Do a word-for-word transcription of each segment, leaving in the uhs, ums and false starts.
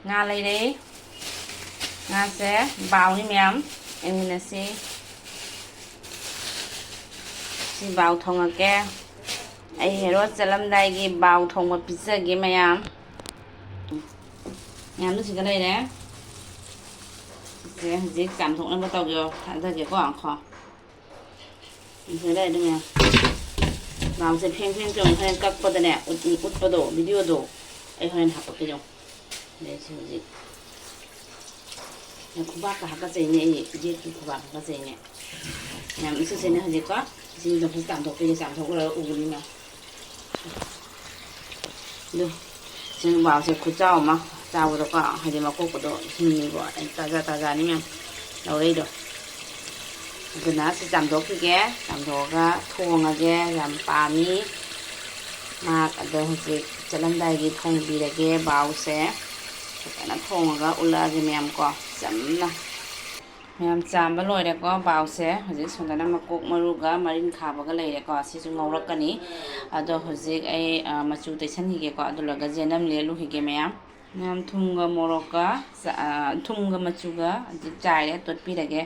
ꯉꯥ ꯂꯩꯔꯦ꯫ ꯉꯥꯁꯦ ꯕꯥꯎꯅꯤ ꯃꯌꯥꯝ, ꯌꯦꯡꯃꯤꯟꯅꯁꯤ꯫ ꯁꯤ ꯕꯥꯎ ꯊꯣꯡꯉꯛꯀꯦ꯫ ꯑꯩ ꯍꯦꯔꯣ ꯆꯠꯂꯝꯗꯥꯏꯒꯤ ꯕꯥꯎ ꯊꯣꯡꯕ ꯄꯤꯖꯒꯦ ꯃꯌꯥꯝ꯫ ꯃꯌꯥꯝꯗꯨ ꯁꯤꯗ ꯂꯩꯔꯦ꯫ ꯁꯤꯁꯦ ꯍꯧꯖꯤꯛ ꯆꯥꯝꯊꯣꯛꯅꯕ ꯇꯧꯒꯦ꯫ ꯊꯥꯗꯒꯦꯀꯣ, ꯈꯣ꯫ ꯁꯤꯗ ꯂꯩꯔꯦ ꯃꯌꯥꯝ꯫ ꯕꯥꯎꯁꯦ ꯐꯦꯡ ꯐꯦꯡ ꯆꯣꯡꯉꯦ꯫ ꯍꯣꯔꯦꯟ ꯀꯛꯄꯗꯅꯦ, ꯎꯠ-, ꯎꯠꯄꯗꯣ, ꯚꯤꯗꯤꯑꯣꯗꯣ ꯑꯩ ꯍꯣꯔꯦꯟ ꯍꯥꯄꯛꯀꯦ ꯌꯦꯡꯉꯣ꯫ ꯑꯗꯩ ꯁꯤ ꯍꯧꯖꯤꯛ ꯈꯨꯕꯥꯛꯀ ꯍꯥꯀꯠꯆꯩꯅꯦ ꯑꯩ, ꯌꯦꯠꯀꯤ ꯈꯨꯕꯥꯛ ꯍꯥꯀꯠꯆꯩꯅꯦ꯫ ꯌꯥꯝ ꯏꯁꯨ ꯁꯤꯅ ꯍꯧꯖꯤꯛꯀꯣ ꯏꯁꯤꯡꯗꯣ ꯐꯖꯅ ꯆꯥꯝꯊꯣꯛꯄꯤꯒꯦ, ꯆꯥꯝꯊꯣꯛꯂꯒ ꯎꯒꯅꯤꯅ꯫ ꯑꯗꯨ ꯁꯤ ꯕꯥꯎꯁꯦ ꯈꯨꯆꯥꯎ ꯑꯃ, ꯆꯥꯕꯗꯀꯣ, ꯍꯥꯏꯗꯤ ꯃꯀꯣꯛꯀꯗꯣ ꯍꯤꯡꯉꯤꯕꯣ, ꯑꯩ ꯇꯥꯖꯥ ꯇꯥꯖꯥꯅꯤ ꯃꯌꯥꯝ ꯂꯧꯔꯛꯏꯗꯣ꯫ ꯑꯗꯨꯅ ꯁꯤ ꯆꯥꯝꯊꯣꯛꯈꯤꯒꯦ, ꯆꯥꯝꯊꯣꯛꯑꯒ ꯊꯣꯡꯉꯒꯦ꯫ ꯌꯥꯝ ꯄꯥꯝꯃꯤ ꯃꯍꯥꯛ꯫ ꯑꯗꯣ ꯍꯧꯖꯤꯛ ꯆꯠꯂꯝꯗꯥꯏꯒꯤ ꯊꯣꯡꯕꯤꯔꯒꯦ ꯕꯥꯎꯁꯦ꯫ ꯐꯖꯅ ꯊꯣꯡꯉꯒ ꯎꯠꯂꯛꯑꯒꯦ ꯃꯌꯥꯝ ꯀꯣ, ꯆꯝꯅ꯫ ꯃꯌꯥꯝ ꯆꯥꯝꯕ ꯂꯣꯏꯔꯦꯀꯣ ꯕꯥꯎꯁꯦ꯫ ꯍꯧꯖꯤꯛ ꯁꯣꯝꯗꯅ ꯃꯀꯣꯛ ꯃꯔꯨꯒ ꯃꯔꯤꯟꯈꯥꯕꯒ ꯂꯩꯔꯦꯀꯣ꯫ ꯁꯤꯁꯨ ꯉꯧꯔꯛꯀꯅꯤ꯫ ꯑꯗꯣ ꯍꯧꯖꯤꯛ ꯑꯩ, ꯑ, ꯃꯆꯨ ꯇꯩꯁꯟꯈꯤꯒꯦꯀꯣ꯫ ꯑꯗꯨ ꯂꯣꯏꯔꯒ ꯖꯦꯅꯝ ꯂꯦꯜꯂꯨꯈꯤꯒꯦ ꯃꯌꯥꯝ꯫ ꯃꯌꯥꯝ ꯊꯨꯝꯒ ꯃꯣꯔꯣꯛꯀ ꯆ-, ꯑ, ꯊꯨꯝꯒ ꯃꯆꯨꯒ ꯍꯧꯖꯤꯛ ꯆꯥꯏꯔꯦ, ꯇꯣꯠꯄꯤꯔꯒꯦ꯫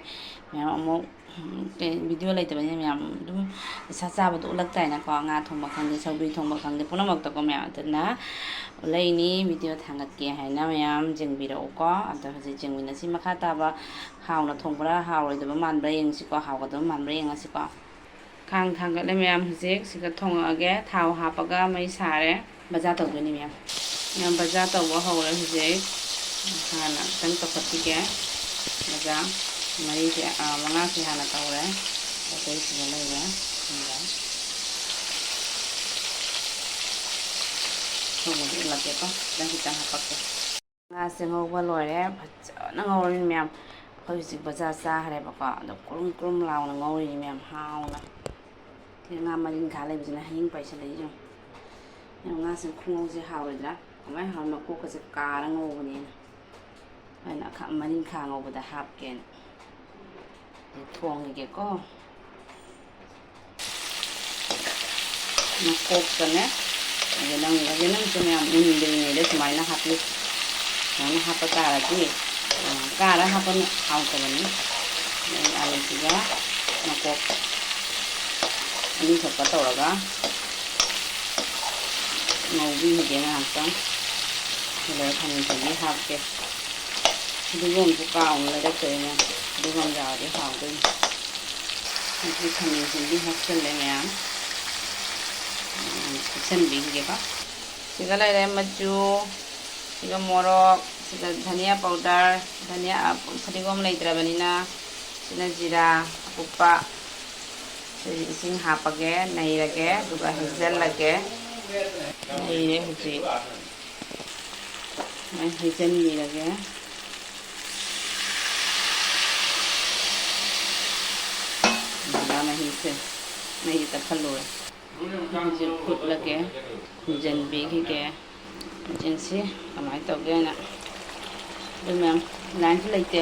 ꯃꯌꯥꯝ ꯑꯃꯨꯛ, ꯎꯝ, ꯀꯩ, ꯚꯤꯗꯤꯑꯣ ꯂꯩꯇꯕꯅꯤꯅ ꯃꯌꯥꯝ ꯑꯗꯨꯝ ꯏꯁꯥ ꯆꯥꯕꯗꯣ ꯎꯠꯂꯛ ꯇꯥꯏꯅꯀꯣ꯫ ꯉꯥ ꯊꯣꯡꯕ ꯈꯪꯗꯦ, ꯁꯧꯒ꯭ꯔꯤ ꯊꯣꯡꯕ ꯈꯪꯗꯦ, ꯄꯨꯝꯅꯃꯛꯇꯀꯣ ꯃꯌꯥꯝ꯫ ꯑꯗꯨꯅ ꯎꯠꯂꯛꯏꯅꯤ, ꯚꯤꯗꯤꯑꯣ ꯊꯥꯡꯒꯠꯀꯦ ꯍꯥꯏꯅ ꯃꯌꯥꯝ ꯌꯦꯡꯕꯤꯔꯛꯎꯀꯣ꯫ ꯑꯗꯣ ꯍꯧꯖꯤꯛ ꯌꯦꯡꯃꯤꯟꯅꯁꯤ꯫ ꯃꯈꯥ ꯇꯥꯕ ꯍꯥꯎꯅ ꯊꯣꯡꯕ꯭ꯔꯥ, ꯍꯥꯎꯔꯣꯏꯗꯕ ꯃꯥꯟꯕ꯭ꯔꯥ ꯌꯦꯡꯁꯤꯀꯣ, ꯍꯥꯎꯒꯗꯕ ꯃꯥꯟꯕ꯭ꯔꯥ ꯌꯦꯡꯉꯁꯤꯀꯣ꯫ ꯈꯥꯡ ꯊꯥꯡꯒꯠꯂꯦ ꯃꯌꯥꯝ꯫ ꯍꯧꯖꯤꯛ ꯁꯤꯒ ꯊꯣꯡꯉꯛꯑꯒꯦ꯫ ꯊꯥꯎ ꯍꯥꯞꯄꯒ ꯃꯩ ꯁꯥꯔꯦ꯫ ꯕꯖꯥ ꯇꯧꯗꯣꯏꯅꯤ ꯃꯌꯥꯝ꯫ ꯃꯌꯥꯝ ꯕꯖꯥ ꯇꯧꯕ ꯍꯧꯔꯦ ꯍꯧꯖꯤꯛ꯫ ꯍꯥꯟꯅ ꯈꯤꯇꯪ ꯇꯧꯈꯠꯄꯤꯒꯦ꯫ ꯕꯖꯥ ꯃꯔꯤꯁꯦ, ꯑꯥ, ꯃꯉꯥꯁꯦ ꯍꯥꯟꯅ ꯇꯧꯔꯦ꯫ ꯑꯇꯩꯁꯤꯅ ꯂꯩꯔꯦ꯫ ꯁꯤꯒ ꯊꯣꯡꯕꯁꯦ ꯎꯠꯂꯛꯀꯦꯀꯣ꯫ ꯈꯤꯇꯪ ꯈꯤꯇꯪ ꯍꯥꯞꯄꯛꯀꯦ꯫ ꯉꯥꯁꯦ ꯉꯧꯕ ꯂꯣꯏꯔꯦ꯫ ꯐꯖꯅ ꯉꯧꯔꯅꯤ ꯃꯌꯥꯝ꯫ ꯑꯩꯈꯣꯏ ꯍꯧꯖꯤꯛ ꯕꯖꯥꯔ ꯆꯥꯈ꯭ꯔꯦꯕꯀꯣ꯫ ꯑꯗꯣ ꯀ꯭ꯔꯨꯝ ꯀ꯭ꯔꯨꯝ ꯂꯥꯎꯅ ꯉꯧꯔꯤꯅꯤ ꯃꯌꯥꯝ, ꯍꯥꯎꯅ꯫ ꯁꯤ ꯉꯥ ꯃꯔꯤꯟꯈꯥ ꯂꯩꯕꯁꯤꯅ ꯍꯌꯤꯡ ꯄꯩꯁꯜꯂꯛꯏꯁꯦ ꯌꯦꯡꯉꯨ꯫ ꯌꯥꯝ ꯉꯥꯁꯦ ꯈꯨꯉꯧꯁꯦ ꯍꯥꯎꯔꯣꯏꯗ꯭ꯔꯥ? ꯀꯃꯥꯏꯅ ꯍꯥꯎꯔꯣꯏ? ꯃꯀꯣꯛꯀꯁꯦ ꯀꯥꯔ ꯉꯧꯕꯅꯦꯅ꯫ ꯑꯩꯅ ꯑꯈꯥ-, ꯃꯔꯤꯟꯈꯥ ꯉꯧꯕꯗ ꯍꯥꯞꯀꯦꯅ꯫ ꯑꯗꯩ ꯊꯣꯡꯉꯒꯦꯀꯣ꯫ ꯃꯀꯣꯛꯇꯅꯦ, ꯌꯦꯅꯝꯒ, ꯌꯦꯅꯝꯁꯦ ꯃꯌꯥꯝ ꯃꯨꯟꯗ꯭ꯔꯤꯉꯩꯗ ꯁꯨꯃꯥꯏꯅ ꯍꯥꯞꯄꯤ꯫ ꯁꯨꯃꯥꯏꯅ ꯍꯥꯞꯄ ꯇꯥꯔꯗꯤ, ꯑ, ꯀꯥꯔ ꯍꯥꯞꯄꯅ ꯍꯥꯎꯇꯕꯅꯤ꯫ ꯑꯗꯩ ꯑꯂꯨꯁꯤꯒ ꯃꯀꯣꯛ ꯑꯅꯤꯈꯛꯀ ꯇꯧꯔꯒ ꯉꯧꯕꯤꯈꯤꯒꯦ ꯉꯥꯏꯍꯥꯛꯇꯪ꯫ ꯑꯗꯨꯒ ꯈꯥꯃꯦꯟ ꯑꯁꯤꯟꯕꯤ ꯍꯥꯞꯀꯦ꯫ ꯐꯗꯤꯒꯣꯝꯁꯨ ꯀꯥꯎꯅ ꯂꯩꯔꯛꯇꯣꯏꯅꯦ꯫ ꯐꯗꯤꯒꯣꯝ ꯌꯥꯎꯔꯗꯤ ꯍꯥꯎꯗꯣꯏꯅꯤ꯫ ꯍꯧꯖꯤꯛ ꯈꯥꯃꯦꯟ ꯑꯁꯤꯟꯕꯤ ꯍꯥꯞꯆꯜꯂꯦ ꯃꯌꯥꯝ꯫ ꯃꯌꯥꯝ ꯍꯥꯞꯆꯟꯕꯤꯈꯤꯒꯦꯀꯣ꯫ ꯁꯤꯒ ꯂꯩꯔꯦ ꯃꯆꯨ, ꯁꯤꯒ ꯃꯣꯔꯣꯛ, ꯁꯤꯒ ꯙꯅꯤꯌꯥ ꯄꯥꯎꯗꯔ, ꯙꯅꯤꯌꯥ, ꯐꯗꯤꯒꯣꯝ ꯂꯩꯇ꯭ꯔꯕꯅꯤꯅ ꯁꯤꯅ ꯖꯤꯔꯥ ꯑꯀꯨꯞꯄ꯫ ꯁꯤꯗ ꯏꯁꯤꯡ ꯍꯥꯞꯄꯒꯦ, ꯅꯩꯔꯒꯦ, ꯑꯗꯨꯒ ꯍꯩꯖꯜꯂꯒꯦ꯫ ꯅꯩꯔꯦ ꯍꯧꯖꯤꯛ꯫ ꯁꯨꯃꯥꯏꯅ ꯍꯩꯖꯟꯕꯤꯔꯒꯦ꯫ ꯃꯍꯤꯁꯦ ꯃꯩꯁꯦ ꯇꯞꯍꯜꯂꯨꯔꯦ꯫ ꯍꯧꯖꯤꯛ ꯐꯨꯠꯂꯒꯦ, ꯈꯨꯝꯖꯤꯟꯕꯤꯈꯤꯒꯦ꯫ ꯌꯦꯡꯁꯤ ꯀꯃꯥꯏꯅ ꯇꯧꯒꯦꯅ꯫ ꯑꯗꯨ ꯃꯌꯥꯝ ꯂꯥꯏꯟꯁꯨ ꯂꯩꯇꯦ,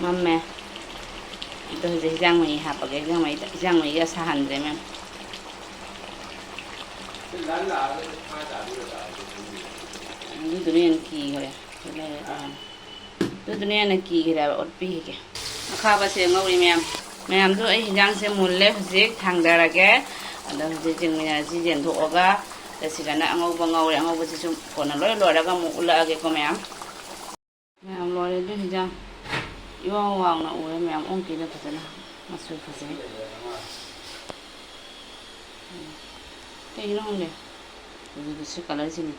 ꯃꯝꯃꯦ꯫ ꯑꯗꯣ ꯍꯧꯖꯤꯛ ꯍꯤꯟꯖꯥꯡ ꯃꯍꯤ ꯍꯥꯞꯄꯒꯦ꯫ ꯍꯤꯟꯖꯥꯡ ꯃꯍꯤꯗ, ꯍꯤꯟꯖꯥꯡ ꯃꯍꯤꯒ ꯁꯥꯍꯟꯗ꯭ꯔꯦ ꯃꯌꯥꯝ꯫ ꯑꯗꯨꯗꯨꯅ ꯍꯦꯟꯅ ꯀꯤꯈ꯭ꯔꯦ꯫ ꯑꯗꯨꯗꯨꯅ ꯍꯦꯟꯅ ꯀꯤꯈ꯭ꯔꯦꯕ ꯑꯣꯠꯄꯤꯈꯤꯒꯦ꯫ ꯑꯈꯥꯕꯁꯦ ꯉꯧꯔꯤ ꯃꯌꯥꯝ꯫ ꯃꯌꯥꯝꯗꯣ ꯑꯩ ꯍꯤꯟꯖꯥꯡꯁꯦ ꯃꯨꯜꯂꯦ, ꯍꯧꯖꯤꯛ ꯊꯥꯡꯗꯔꯒꯦ꯫ ꯑꯗꯣ ꯍꯧꯖꯤꯛ ꯆꯤꯡꯃꯤꯅ ꯑꯁꯤ ꯌꯦꯟꯊꯣꯛꯑꯒ ꯁꯤꯗꯅ ꯑꯉꯧꯕ ꯉꯧꯔꯦ꯫ ꯑꯉꯧꯕꯁꯤꯁꯨ ꯀꯣꯟꯅ ꯂꯣꯏ ꯂꯣꯏꯔꯒ ꯑꯃꯨꯛ ꯎꯠꯂꯛꯑꯒꯦꯀꯣ ꯃꯌꯥꯝ꯫ ꯃꯌꯥꯝ ꯂꯣꯏꯔꯦ ꯑꯗꯨ ꯍꯤꯟꯖꯥꯡ ꯏꯋꯥꯎ ꯋꯥꯎꯅ ꯎꯔꯦ ꯃꯌꯥꯝ꯫ ꯑꯣꯟꯈꯤꯅ ꯐꯖꯅ ꯃꯆꯨ ꯐꯖꯩ꯫ ꯀꯩꯒꯤꯅꯣ ꯈꯪꯗꯦ꯫ ꯑꯗꯨꯗꯤ ꯁꯤ ꯀꯂꯔꯁꯤꯅꯤ꯫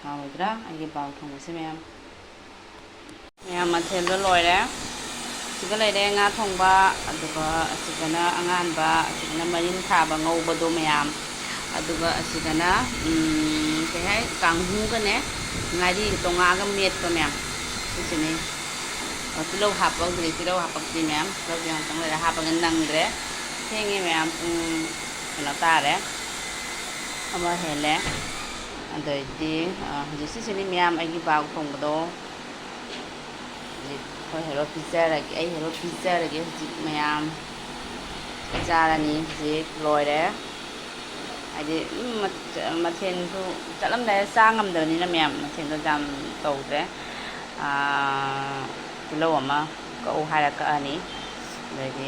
ꯍꯥꯎꯔꯣꯏꯗ꯭ꯔꯥ ꯑꯩꯒꯤ ꯕꯥꯎ ꯊꯣꯡꯕꯁꯦ ꯃꯌꯥꯝ? ꯃꯌꯥꯝ ꯃꯊꯦꯜꯗꯣ ꯂꯣꯏꯔꯦ꯫ ꯁꯤꯒ ꯂꯩꯔꯦ ꯉꯥ ꯊꯣꯡꯕ, ꯑꯗꯨꯒ ꯑꯁꯤꯒꯅ ꯑꯉꯥꯟꯕ, ꯑꯁꯤꯒꯅ ꯃꯔꯤꯟ ꯊꯥꯕ ꯉꯧꯕꯗꯣ ꯃꯌꯥꯝ, ꯑꯗꯨꯒ ꯑꯁꯤꯒꯅ, ꯎꯝ, ꯀꯩ ꯍꯥꯏ, ꯀꯥꯡꯍꯨꯒꯅꯦ ꯉꯥꯔꯤ ꯇꯣꯉꯥꯒ ꯃꯦꯠꯄ ꯃꯌꯥꯝ꯫ ꯁꯤꯁꯤꯅꯤ꯫ ꯑꯣ, ꯇꯤꯜꯍꯧ ꯍꯥꯞꯄꯛꯇ꯭ꯔꯤ, ꯇꯤꯜꯍꯧ ꯍꯥꯞꯄꯛꯇ꯭ꯔꯤ ꯃꯌꯥꯝ꯫ ꯇꯤꯜꯍꯧꯁꯦ ꯉꯥꯛꯇꯪ ꯂꯩꯔ ꯍꯥꯞꯄꯒ ꯅꯪꯗ꯭ꯔꯦ꯫ ꯊꯦꯡꯉꯦ ꯃꯌꯥꯝ, ꯄꯨꯡ ꯀꯩꯅꯣ ꯇꯥꯔꯦ, ꯑꯃ ꯍꯦꯜꯂꯦ꯫ ꯑꯗꯩꯗꯤ, ꯑ, ꯍꯧꯖꯤꯛ ꯁꯤꯁꯤꯅꯤ ꯃꯌꯥꯝ ꯑꯩꯒꯤ ꯕꯥꯎ ꯊꯣꯡꯕꯗꯣ꯫ ꯍꯧꯖꯤꯛ ꯑꯩꯈꯣꯏ ꯍꯦꯔꯣ ꯄꯤꯖꯔꯒꯦ, ꯑꯩ ꯍꯦꯔꯣ ꯄꯤꯖꯔꯒꯦ ꯍꯧꯖꯤꯛ ꯃꯌꯥꯝ꯫ ꯆꯥꯔꯅꯤ ꯍꯧꯖꯤꯛ ꯂꯣꯏꯔꯦ꯫ ꯍꯥꯏꯗꯤ, ꯎꯝ, ꯃꯊ-, ꯃꯊꯦꯜꯁꯨ ꯆꯠꯂꯝꯗꯥꯏꯗ ꯆꯥ ꯉꯝꯗꯕꯅꯤꯅ, ꯃꯌꯥꯝ, ꯃꯊꯦꯜꯗꯣ ꯌꯥꯝ ꯇꯧꯗ꯭ꯔꯦ꯫ ꯑꯥ, ꯇꯤꯜꯍꯧ ꯑꯃ ꯀꯛꯎ ꯍꯥꯏꯔ ꯀꯛꯑꯅꯤ, ꯑꯗꯩꯗꯤ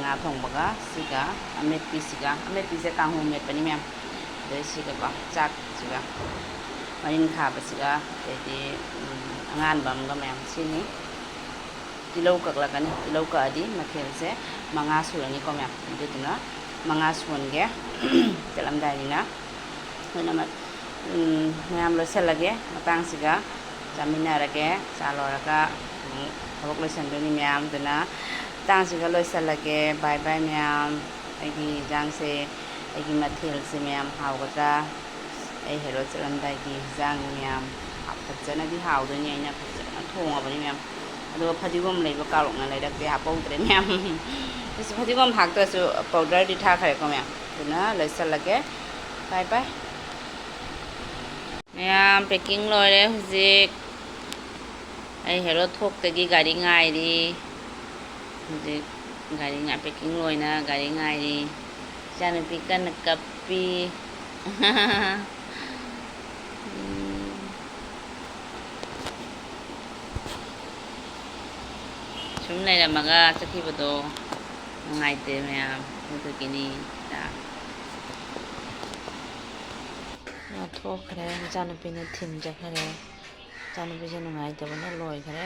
ꯉꯥ ꯊꯣꯡꯕꯒ ꯁꯤꯒ ꯑꯃꯦꯠꯄꯤꯁꯤꯒ, ꯑꯃꯦꯠꯄꯤꯁꯦ ꯀꯥꯡꯍꯧ ꯃꯦꯠꯄꯅꯤ, ꯃꯌꯥꯝ꯫ ꯑꯗꯩ ꯁꯤꯒꯀꯣ, ꯆꯥꯛꯁꯤꯒ, ꯃꯔꯤꯟ ꯈꯥꯕꯁꯤꯒ, ꯑꯗꯩꯗꯤ, ꯎꯝ, ꯑꯉꯥꯟꯕ ꯑꯃꯒ, ꯃꯌꯥꯝ, ꯁꯤꯅꯤ꯫ ꯇꯤꯜꯍꯧ ꯀꯛꯂꯛꯀꯅꯤ꯫ ꯇꯤꯜꯍꯧ ꯀꯛꯑꯗꯤ ꯃꯊꯦꯜꯁꯦ ꯃꯉꯥ ꯁꯨꯔꯅꯤꯀꯣ, ꯃꯌꯥꯝ꯫ ꯑꯗꯨꯗꯨꯅ ꯃꯉꯥ ꯁꯨꯍꯟꯒꯦ ꯆꯠꯂꯝꯗꯥꯏꯅꯤꯅ꯫ ꯑꯗꯨꯅ ꯃ-, ꯎꯝ, ꯃꯌꯥꯝ ꯂꯣꯏꯁꯤꯜꯂꯒꯦ꯫ ꯃꯇꯥꯡꯁꯤꯒ ꯆꯥꯃꯤꯟꯅꯔꯒꯦ꯫ ꯆꯥ ꯂꯣꯏꯔꯒ ꯑꯃꯨꯛ ꯊꯕꯛ ꯂꯣꯏꯁꯤꯟꯗꯣꯏꯅꯤ, ꯃꯌꯥꯝ꯫ ꯑꯗꯨꯅ ꯃꯇꯥꯡꯁꯤꯒ ꯂꯣꯏꯁꯤꯜꯂꯒꯦ꯫ ꯕꯥꯏ ꯕꯥꯏ, ꯃꯌꯥꯝ꯫ ꯑꯩꯒꯤ ꯏꯟꯖꯥꯡꯁꯦ, ꯑꯩꯒꯤ ꯃꯊꯦꯜꯁꯦ, ꯃꯌꯥꯝ, ꯍꯥꯎꯒꯗ꯭ꯔꯥ? ꯑꯩ ꯍꯦꯔꯣ ꯆꯠꯂꯝꯗꯥꯏꯒꯤ ꯍꯤꯟꯖꯥꯡꯅꯤ, ꯃꯌꯥꯝ꯫ ꯐꯖꯅꯗꯤ ꯍꯥꯎꯗꯣꯏꯅꯤ, ꯑꯩꯅ ꯐꯖꯅ ꯊꯣꯡꯉꯕꯅꯤ, ꯃꯌꯥꯝ꯫ ꯑꯗꯨꯒ ꯐꯗꯤꯒꯣꯝ ꯂꯩꯕ ꯀꯥꯎꯔꯣꯛꯅ ꯂꯩꯔꯛꯇꯦ, ꯍꯥꯞꯄꯧꯗ꯭ꯔꯦ, ꯃꯌꯥꯝ꯫ ꯑꯩꯁꯨ ꯐꯗꯤꯒꯣꯝ ꯍꯥꯞꯇ꯭ꯔꯁꯨ ꯄꯥꯎꯗꯔꯗꯤ ꯊꯥꯈ꯭ꯔꯦꯀꯣ, ꯃꯌꯥꯝ꯫ ꯑꯗꯨꯅ ꯂꯣꯏꯁꯤꯜꯂꯒꯦ꯫ ꯕꯥꯏ ꯕꯥꯏ꯫ ꯃꯌꯥꯝ, packing ꯂꯣꯏꯔꯦ ꯍꯧꯖꯤꯛ꯫ ꯑꯩ ꯍꯦꯔꯣ ꯊꯣꯛꯇꯒꯤ ꯒꯥꯔꯤ ꯉꯥꯏꯔꯤ꯫ ꯍꯧꯖꯤꯛ ꯒꯥꯔꯤ ꯉꯥꯏ, packing ꯂꯣꯏꯅ ꯒꯥꯔꯤ ꯉꯥꯏꯔꯤ꯫ ꯏꯆꯥꯅꯨꯄꯤ ꯀꯟꯅ ꯀꯞꯄꯤ꯫ ꯎꯝ꯫ ꯁꯨꯝ ꯂꯩꯔꯝꯃꯒ ꯆꯠꯈꯤꯕꯗꯣ ꯅꯨꯡꯉꯥꯏꯇꯦ, ꯃꯌꯥꯝ꯫ ꯑꯗꯨꯗꯨꯒꯤꯅꯤ꯫ ꯃꯥ ꯊꯣꯛꯈ꯭ꯔꯦ, ꯏꯆꯥꯅꯨꯄꯤꯅ ꯊꯤꯟ ꯆꯠꯈ꯭ꯔꯦ꯫ ꯏꯆꯥꯅꯨꯄꯤꯁꯦ ꯅꯨꯡꯉꯥꯏꯇꯕꯅ ꯂꯣꯏꯈ꯭ꯔꯦ꯫